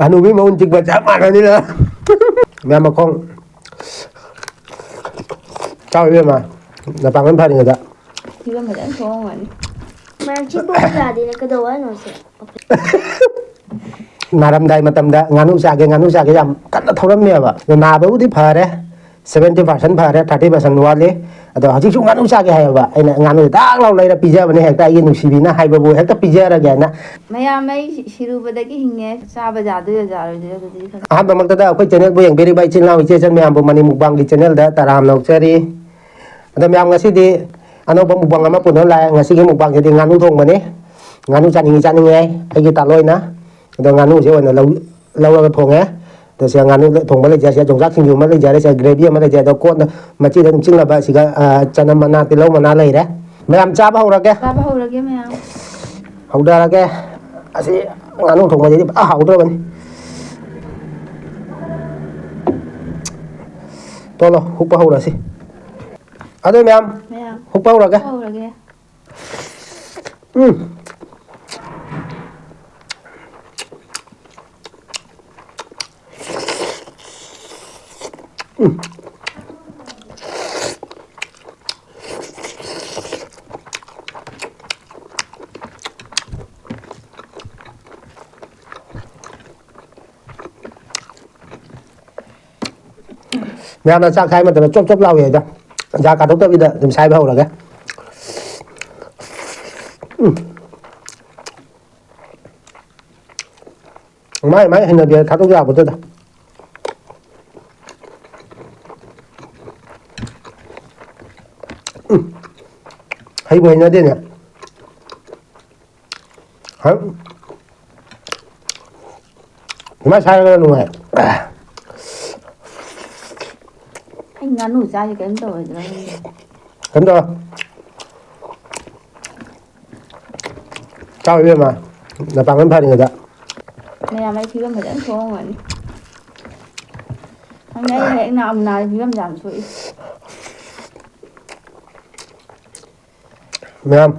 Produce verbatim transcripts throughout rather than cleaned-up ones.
ꯍꯅꯨꯕꯤ ꯃꯎꯟ ꯆꯤꯛꯄ ꯆꯞ ꯃꯥꯟꯅꯅꯤꯅ꯫ ꯃꯌꯥꯝ ꯃꯈꯣꯡ ꯆꯥꯎ ꯏꯕꯦꯝꯃ, ꯅꯄꯥꯡꯒꯜ ꯐꯔꯤꯉꯩꯗ꯫ ꯐꯤꯕꯝ ꯐꯖꯅ ꯊꯣꯛꯑꯝꯒꯅꯤ꯫ ꯃꯌꯥꯝ ꯆꯤꯛꯄ ꯌꯥꯗꯦꯅꯦ, ꯀꯩꯗꯧ ꯍꯥꯏꯅꯣ ꯁꯦ? ꯅꯥꯔꯝꯗꯥꯏ ꯃꯇꯝꯗ ꯉꯥꯅꯨ ꯆꯥꯒꯦ, ꯉꯥꯅꯨ ꯆꯥꯒꯦ ꯌꯥꯝ ꯀꯟꯅ ꯊꯧꯔꯝꯃꯦꯕ꯫ ꯑꯗꯣ ꯅꯥꯕꯕꯨꯗꯤ ꯐꯔꯦ, seventy percent ꯐꯔꯦ, thirty percent ꯋꯥꯠꯂꯤ꯫ ꯑꯗꯣ ꯍꯧꯖꯤꯛꯁꯨ ꯉꯥꯅꯨ ꯆꯥꯒꯦ ꯍꯥꯏꯌꯦꯕ꯫ ꯑꯩꯅ ꯉꯥꯅꯨꯁꯦ ꯗꯥꯛ ꯂꯥꯎ ꯂꯩꯔ ꯄꯤꯖꯕꯅꯦ, ꯍꯦꯛꯇ ꯑꯩꯒꯤ ꯅꯨꯡꯁꯤꯕꯤꯅ ꯍꯥꯏꯕꯕꯨ ꯍꯦꯛꯇ ꯄꯤꯖꯔꯒꯦꯅ꯫ ꯃꯌꯥꯝ ꯑꯩ ꯁꯤ-, ꯁꯤꯔꯨꯕꯗꯒꯤ ꯍꯤꯡꯉꯦ, ꯆꯥꯕ ꯌꯥꯗꯣꯏꯔꯥ ꯌꯥꯔꯣꯏꯗꯣꯏꯔꯥ ꯑꯗꯨꯗꯤ ꯈꯪꯗꯦ꯫ ꯑꯍꯥꯟꯕꯃꯛꯇꯗ ꯑꯩꯈꯣꯏ channelꯕꯨ ꯌꯦꯡꯕꯤꯔꯤꯕ ꯏꯆꯤꯜ ꯏꯅꯥꯎ ꯏꯆꯦ ꯏꯆꯟ ꯃꯌꯥꯝꯕꯨ ꯃꯅꯤ ꯃꯨꯛꯕꯥꯡꯒꯤ channelꯗ ꯇꯔꯥꯝꯅ ꯑꯣꯛꯆꯔꯤ꯫ ꯑꯗꯣ ꯃꯌꯥꯝ, ꯉꯁꯤꯗꯤ ꯑꯅꯧꯕ ꯃꯨꯛꯕꯥꯡ ꯑꯃ ꯄꯨꯗꯨꯅ ꯂꯥꯛꯑꯦ꯫ ꯉꯁꯤꯒꯤ ꯃꯨꯛꯕꯥꯡꯁꯤꯗꯤ ꯉꯥꯅꯨ ꯊꯣꯡꯕꯅꯤ꯫ ꯉꯥꯅꯨ ꯆꯥꯅꯤꯡꯉꯤ ꯆꯥꯅꯤꯡꯉꯤ ꯍꯥꯏ ꯑꯩꯒꯤ ꯇꯥꯂꯣꯏꯅ꯫ ꯑꯗꯣ ꯉꯥꯅꯨꯁꯦ ꯑꯣꯏꯅ ꯂꯧ-, ꯂꯧꯔꯒ ꯊꯣꯡꯉꯦ꯫ ꯑꯗꯣ ꯁꯤꯗ ꯉꯥꯅꯨ ꯊꯣꯡꯕ ꯂꯩꯖꯔꯦ, ꯁꯤꯗ ꯌꯣꯡꯆꯥꯛ ꯁꯤꯡꯖꯨ ꯑꯃ ꯂꯩꯖꯔꯦ, ꯁꯤꯗ gravy ꯑꯃ ꯂꯩꯖꯔꯦ, ꯑꯗꯣ ꯀꯣꯟꯅ ꯃꯆꯤꯗ ꯑꯗꯨꯝ ꯆꯤꯛꯅꯕ ꯁꯤꯗ, ꯑ, ꯆꯅꯝ ꯃꯅꯥ, ꯇꯤꯜꯍꯧ ꯃꯅꯥ ꯂꯩꯔꯦ꯫ ꯃꯌꯥꯝ ꯆꯥꯕ ꯍꯧꯔꯒꯦ꯫ ꯆꯥꯕ ꯍꯧꯔꯒꯦ ꯃꯌꯥꯝ꯫ ꯍꯧꯗꯔꯒꯦ꯫ ꯑꯁꯤ ꯉꯥꯅꯨ ꯊꯣꯡꯕꯁꯤꯗꯤ ꯄꯨꯔꯥ ꯍꯥꯎꯗ꯭ꯔꯕꯅꯤ꯫ ꯇꯣꯂꯣ, ꯍꯨꯛꯄ ꯍꯧꯔꯁꯤ꯫ ꯑꯗꯨ ꯃꯌꯥꯝ, ꯃꯌꯥꯝ ꯍꯨꯛꯄ ꯍꯧꯔꯒꯦ꯫ ꯍꯨꯛꯄ ꯍꯧꯔꯒꯦ꯫ ꯎꯝ꯫ ꯎꯝ꯫ ꯃꯌꯥꯝꯅ ꯆꯥꯛ ꯁꯥꯏ ꯃꯇꯝꯗ ꯆꯣꯞ ꯆꯣꯞ ꯂꯥꯎꯏ ꯍꯥꯏꯗ, ꯖꯥ ꯀꯥꯊꯣꯛꯇꯕꯤꯗ ꯑꯗꯨꯝ ꯁꯥꯏꯕ ꯍꯧꯔꯒꯦ꯫ ꯎꯝ꯫ ꯃꯥꯏ ꯃꯥꯏ ꯍꯩꯅꯕꯤ ꯍꯥꯏ ꯊꯥꯗꯣꯛ ꯌꯥꯄꯣꯠꯇꯦꯗ꯫ ꯎꯝ꯫ ꯍꯩꯕꯨ ꯍꯩꯅꯗꯦꯅꯦ꯫ ꯍꯥ? ꯃꯥꯏ ꯁꯥꯏꯔꯒꯅ ꯅꯨꯡꯉꯥꯏ꯫ ꯑꯩ ꯉꯥꯅꯨ ꯆꯥꯁꯦ ꯀꯔꯤꯝ ꯇꯧꯔꯣꯏꯗ꯭ꯔꯥ ꯈꯪꯗꯦ꯫ ꯀꯩꯝ ꯇꯧꯔꯣꯏ꯫ ꯆꯥꯎ ꯏꯕꯦꯝꯃ, ꯅꯄꯥꯡꯒꯜ ꯐꯔꯤꯉꯩꯗ꯫ ꯃꯌꯥꯝ ꯑꯩ ꯐꯤꯕꯝ ꯐꯖꯅ ꯊꯣꯛꯑꯝꯒꯅꯤ꯫ ꯈꯪꯉꯦ, ꯑꯩ ꯍꯦꯛ ꯅꯥ-, ꯅꯥꯔꯗꯤ ꯐꯤꯕꯝ ꯌꯥꯝ ꯁꯣꯛꯏ꯫ ꯃꯌꯥꯝ꯫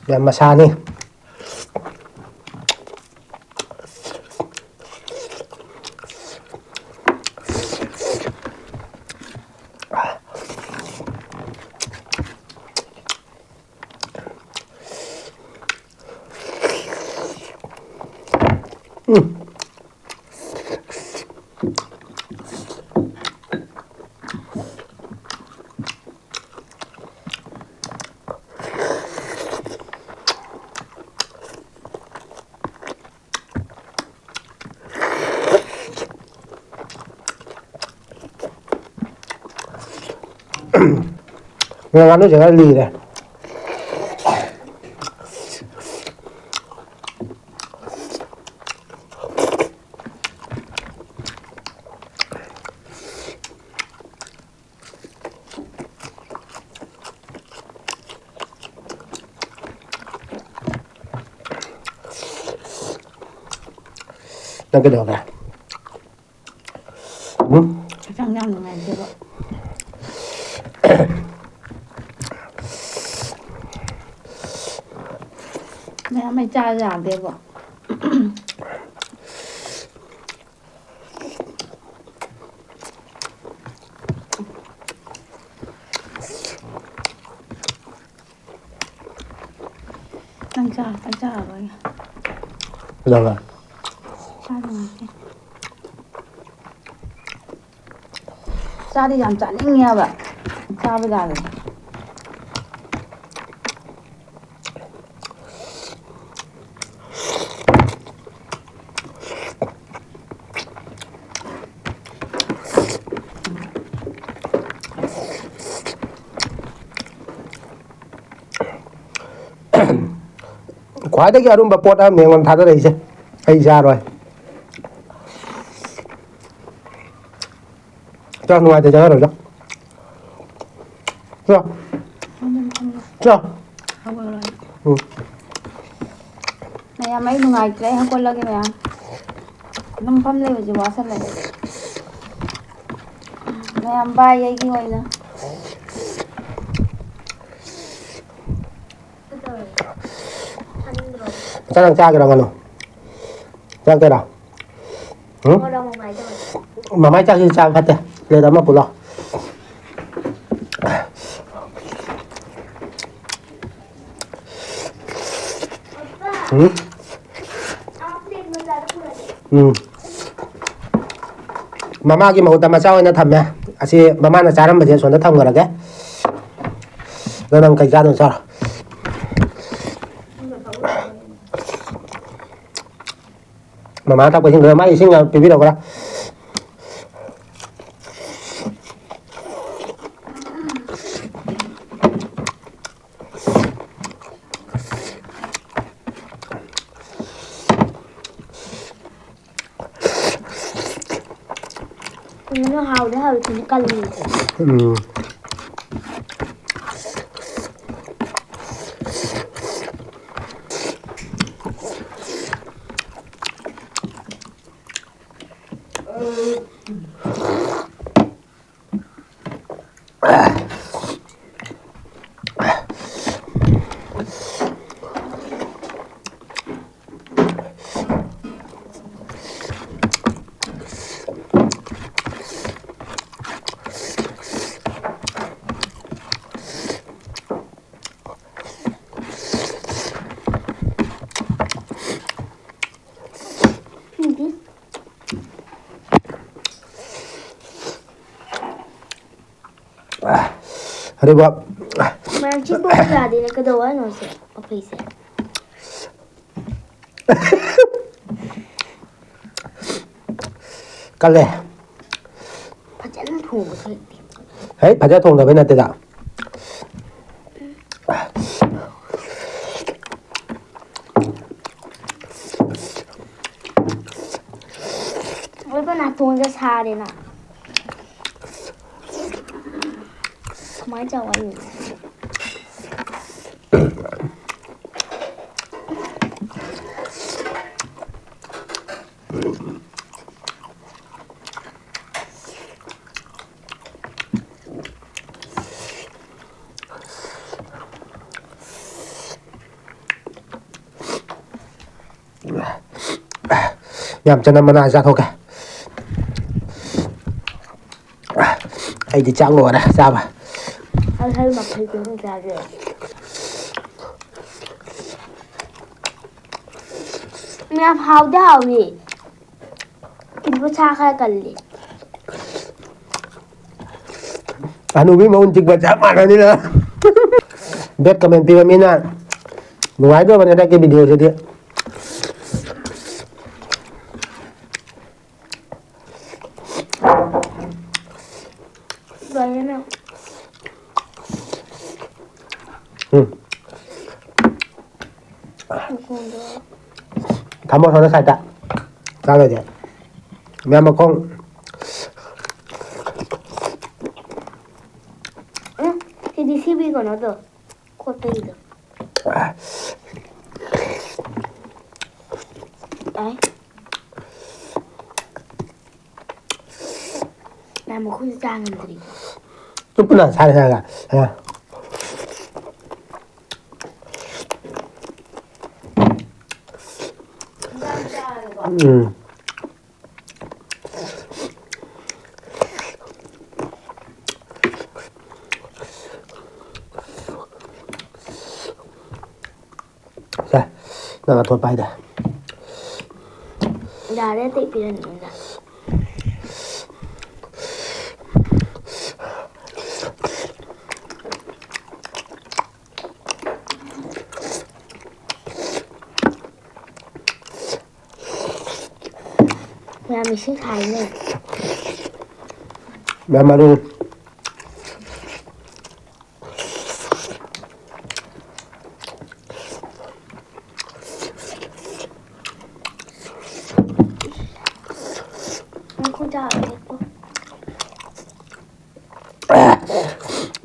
ꯌꯥꯝ ꯃꯁꯥꯅꯤ꯫ ꯉꯥꯅꯨꯁꯦ ꯈꯔ ꯂꯤꯔꯦ꯫ ꯅꯪ ꯀꯩꯗꯧꯔꯒꯦ? ꯎꯝ? ꯍꯛꯆꯥꯡ ꯌꯥꯝ ꯅꯨꯡꯉꯥꯏꯇꯦꯕ꯫ ꯃꯌꯥꯝ ꯃꯩ ꯆꯥ ꯌꯥꯗꯦꯕ꯫ ꯅꯪ ꯆꯥ-, ꯑꯩ ꯆꯥꯔꯔꯣꯏꯒꯦ꯫ ꯀꯩꯗꯧꯔꯦ? ꯆꯥ ꯅꯨꯡꯉꯥꯏꯇꯦ꯫ ꯆꯥꯗꯤ ꯌꯥꯝ ꯆꯥꯅꯤꯡꯉꯦꯕ꯫ ꯆꯥꯕ ꯌꯥꯗꯕ꯫ ꯈ꯭ꯋꯥꯏꯗꯒꯤ ꯑꯔꯨꯝꯕ ꯄꯣꯠ ꯑꯃꯅꯦ ꯑꯩꯉꯣꯟꯗ ꯊꯥꯗꯔꯛꯏꯁꯦ꯫ ꯑꯩ ꯆꯥꯔꯣꯏ꯫ ꯆꯥ ꯅꯨꯡꯉꯥꯏꯇꯦ, ꯆꯥꯔꯣꯏꯗ꯫ ꯆꯥ꯫ ꯆꯥ꯫ ꯎꯝ꯫ ꯃꯌꯥꯝ, ꯑꯩ ꯅꯨꯡꯉꯥꯏꯇ꯭ꯔꯦ, ꯑꯩ ꯍꯧꯒꯠꯂꯒꯦ ꯃꯌꯥꯝ꯫ ꯑꯗꯨꯝ ꯐꯝ ꯂꯩꯕꯁꯦ ꯋꯥꯁꯜꯂꯦ꯫ ꯃꯌꯥꯝ, ꯕꯥꯏ, ꯑꯩꯒꯤ ꯑꯣꯏꯅ꯫ ꯃꯆꯥ ꯅꯪ ꯆꯥꯒꯦꯔꯣ ꯉꯥꯅꯨ? ꯆꯥꯒꯦꯔꯣ? ꯎꯝ? ꯃꯃꯥꯏ ꯆꯥꯛꯁꯤ ꯆꯥꯕ ꯐꯠꯇꯦ꯫ ꯄ꯭ꯂꯦꯠ ꯑꯃ ꯄꯨꯂꯣ꯫ ꯎꯝ? ꯎꯝ꯫ ꯃꯃꯥꯒꯤ ꯃꯍꯨꯠꯇ ꯃꯆꯥ ꯑꯣꯏꯅ ꯊꯝꯃꯦ꯫ ꯑꯁꯤ ꯃꯃꯥꯅ ꯆꯥꯔꯝꯕꯁꯦ ꯑꯁꯣꯝꯗ ꯊꯝꯈ꯭ꯔꯒꯦ꯫ ꯑꯗꯣ ꯅꯪ ꯀꯩ ꯆꯥꯗꯣꯏꯅꯣ ꯆꯥꯔꯣ꯫ ꯃꯃꯥ ꯊꯛꯄ ꯏꯁꯤꯡꯗꯨꯅ ꯃꯥꯒꯤ ꯏꯁꯤꯡ ꯄꯤꯕꯤꯔꯛꯎꯔꯥ? ꯀꯩꯅꯣ ꯍꯥꯎꯗꯤ ꯍꯥꯎꯋꯤ, ꯊꯨꯝꯗꯤ ꯀꯜꯂꯤ꯫ ꯎꯝ꯫ ꯑꯗꯨꯒ ꯃꯌꯥꯝ ꯆꯤꯛꯄ ꯌꯥꯗꯦꯅꯦ, ꯀꯩꯗꯧ ꯍꯥꯏꯅꯣ ꯁꯦ? ꯃꯈꯩꯁꯦ꯫ ꯀꯜꯂꯦ꯫ ꯐꯖꯅ ꯊꯣꯡꯕꯁꯨ ꯍꯩꯇꯦ꯫ ꯍꯩ, ꯐꯖꯅ ꯊꯣꯡꯗꯕꯩ ꯅꯠꯇꯦꯗ꯫ ꯊꯣꯡꯉꯒ ꯁꯥꯔꯦꯅ꯫ ꯀꯃꯥꯏꯅ ꯆꯥꯎ ꯍꯥꯏꯅꯣ? ꯌꯥꯝ ꯆꯅꯝ ꯃꯅꯥ ꯆꯥꯊꯣꯛꯀꯦ꯫ ꯑꯩꯗꯤ ꯆꯥꯛ ꯂꯣꯏꯔꯦ ꯆꯥꯕ꯫ ꯑꯩ ꯍꯩ ꯃꯈꯩ ꯀꯩꯅꯣ ꯆꯥꯒꯦ꯫ ꯌꯥꯝ ꯍꯥꯎꯗꯤ ꯍꯥꯎꯏ꯫ ꯏꯕꯨ ꯁꯥ ꯈꯔ ꯀꯜꯂꯤ꯫ ꯍꯅꯨꯕꯤ ꯃꯍꯨꯟ ꯆꯤꯛꯄ ꯆꯞ ꯃꯥꯟꯅꯅꯤꯅ꯫ Bad comment ꯄꯤꯕ ꯃꯤꯅ ꯅꯨꯡꯉꯥꯏꯗꯧꯕꯅꯦ ꯍꯟꯗꯛꯀꯤ video ꯁꯤꯗꯤ꯫ ꯂꯣꯏꯔꯦꯅꯦ꯫ ꯎꯝ꯫ ꯊꯝꯃꯣ ꯁꯣꯝꯗ side ꯇ꯫ ꯆꯥꯔꯣꯏꯗꯤ꯫ ꯃꯌꯥꯝ ꯃꯈꯣꯡ꯫ ꯎꯝ, ꯁꯤꯗꯤ ꯁꯤꯕꯤ ꯀꯩꯅꯣꯗꯣ꯫ ꯈꯣꯠꯄꯒꯤꯗꯣ꯫ ꯑꯥꯏ꯫ ꯃꯌꯥꯝ ꯃꯈꯨꯠꯁꯨ ꯆꯥ ꯉꯝꯗ꯭ꯔꯤ꯫ ꯆꯨꯞꯄꯅ ꯁꯥꯔꯦ ꯁꯥꯔꯦ꯫ ꯑꯥ꯫ ꯎꯝ꯫ ꯁꯦ, ꯅꯪ ꯑꯇꯣꯠꯄ ꯍꯥꯏꯗ꯫ ꯌꯥꯔꯦ, ꯑꯇꯩ ꯄꯤꯔꯅꯨꯗ꯫ ꯌꯥꯝ ꯏꯁꯤꯡ ꯈꯥꯏꯅꯦ꯫ ꯃꯌꯥꯝ ꯃꯔꯨ꯫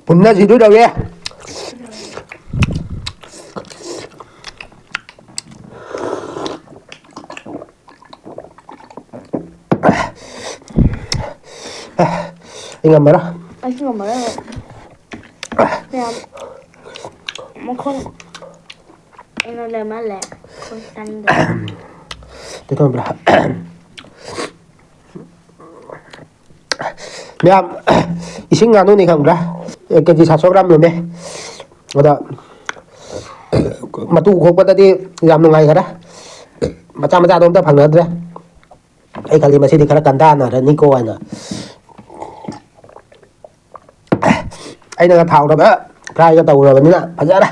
ꯄꯨꯟꯅ ꯁꯤꯗꯨ ꯇꯧꯋꯦ꯫ ꯑꯩ ꯉꯝꯃꯔꯣꯏ꯫ ꯑꯩꯁꯨ ꯉꯝꯃꯔꯣꯏ꯫ ꯃꯌꯥꯝ ꯃꯈꯣꯡ ꯑꯩꯉꯣꯟꯗ ꯃꯥꯜꯂꯦ꯫ ꯃꯈꯣꯡ ꯆꯥꯅꯤꯡꯗꯦ꯫ ꯇꯦꯛꯊꯣꯛꯑꯝꯕ꯭ꯔꯥ? ꯃꯌꯥꯝ, ꯏꯁꯤꯡ ꯉꯥꯅꯨꯅꯤ ꯈꯪꯕ꯭ꯔꯥ? ꯀꯦ ꯖꯤ ꯁꯥꯠ ꯁꯣ ꯒ꯭ꯔꯥꯝ ꯂꯨꯝꯃꯦ꯫ ꯑꯗ ꯃꯇꯨ ꯈꯣꯛꯄꯗꯗꯤ ꯌꯥꯝ ꯅꯨꯡꯉꯥꯏꯈꯔꯦ꯫ ꯃꯆꯥ ꯃꯆꯥꯗꯣ ꯑꯝꯇ ꯐꯪꯅꯗ꯭ꯔꯦ꯫ ꯑꯩ ꯈꯜꯂꯤ ꯃꯁꯤꯗꯤ ꯈꯔ ꯀꯟꯗꯥꯅꯔꯅꯤꯀꯣ ꯍꯥꯏꯅ꯫ ꯑꯩꯅꯒ ꯊꯥꯎꯗꯒ ꯐ꯭ꯔꯥꯏꯒ ꯇꯧꯔꯕꯅꯤꯅ ꯐꯖꯔꯦ꯫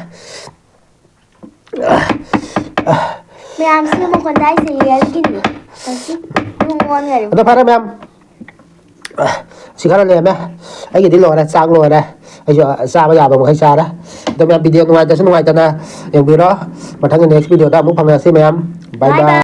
ꯃꯌꯥꯝꯁꯤ ꯃꯈꯣꯟ ꯇꯥꯏꯁꯦ ꯔꯤꯌꯦꯜꯒꯤꯅꯤ꯫ ꯇꯧꯁꯤ꯫ ꯅꯨꯡ ꯑꯣꯟꯈꯔꯦ꯫ ꯑꯗꯣ ꯐꯔꯦ ꯃꯌꯥꯝ, ꯁꯤ ꯈꯔ ꯂꯩꯔꯝꯃꯦ꯫ ꯑꯩꯒꯤꯗꯤ ꯂꯣꯏꯔꯦ, ꯆꯥꯛ ꯂꯣꯏꯔꯦ꯫ ꯑꯩꯁꯨ ꯆꯥꯕ ꯌꯥꯕ ꯃꯈꯩ ꯆꯥꯔꯦ꯫ ꯑꯗꯣ ꯃꯌꯥꯝ, ꯚꯤꯗꯤꯑꯣ ꯅꯨꯡꯉꯥꯏꯇ꯭ꯔꯁꯨ ꯅꯨꯡꯉꯥꯏꯇꯅ ꯌꯦꯡꯕꯤꯔꯣ꯫ ꯃꯊꯪꯒꯤ ꯅꯦꯛꯁ ꯚꯤꯗꯤꯑꯣꯗ ꯑꯃꯨꯛ ꯐꯪꯅꯁꯤ ꯃꯌꯥꯝ꯫ ꯕꯥꯏ ꯕꯥꯏ ꯕꯥꯏ꯫ ꯕꯥꯏ꯫